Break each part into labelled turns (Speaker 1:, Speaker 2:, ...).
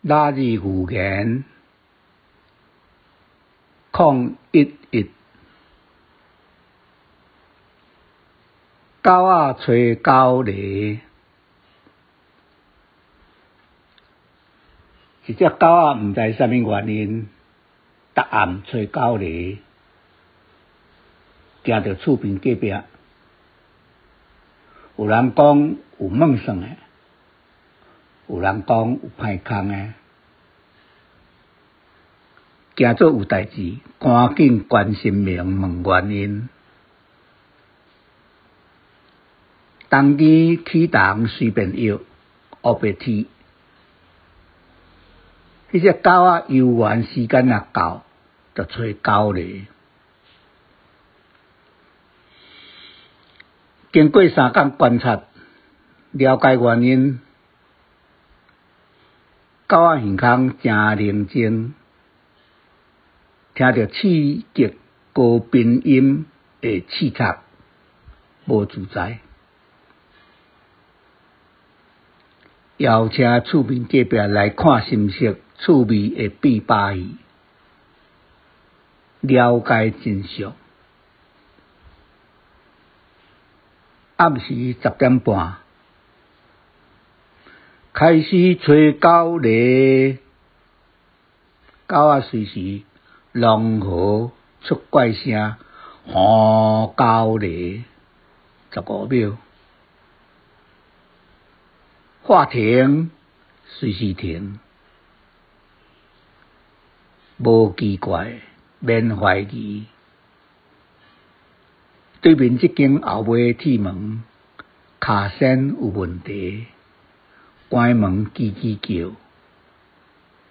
Speaker 1: 今日寓言011，狗仔揣狗螺。一隻狗仔毋知啥物原因，逐暗揣狗螺，行著厝邊隔壁。有人講有夢算的，有人講有歹空的。驚做有代誌，趕緊關神明問原因。冬天起蟲隨便搖，烏白天。彼隻狗仔遊玩時間若到，就揣狗螺。經過三工觀察，了解原因，狗仔耳空誠寧靜，聽著刺激高頻音會刺插，無自在。邀請厝邊隔壁來看心色趣味的變把戲，了解真相。暗時10點半，開始揣狗螺，狗仔隨時狼嚎出怪聲，吼狗螺，15秒。喊停，隨時停，無奇怪，免懷疑。對面這間後尾鐵門，跤線有問題，關門吱吱叫，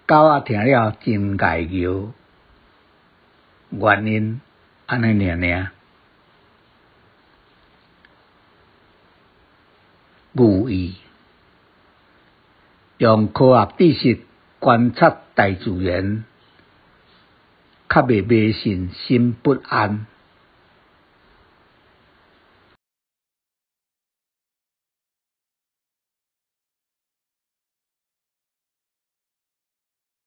Speaker 1: 狗仔聽了真礙尿，原因按呢爾爾。寓意用科學知識觀察大自然，較袂迷信心不安。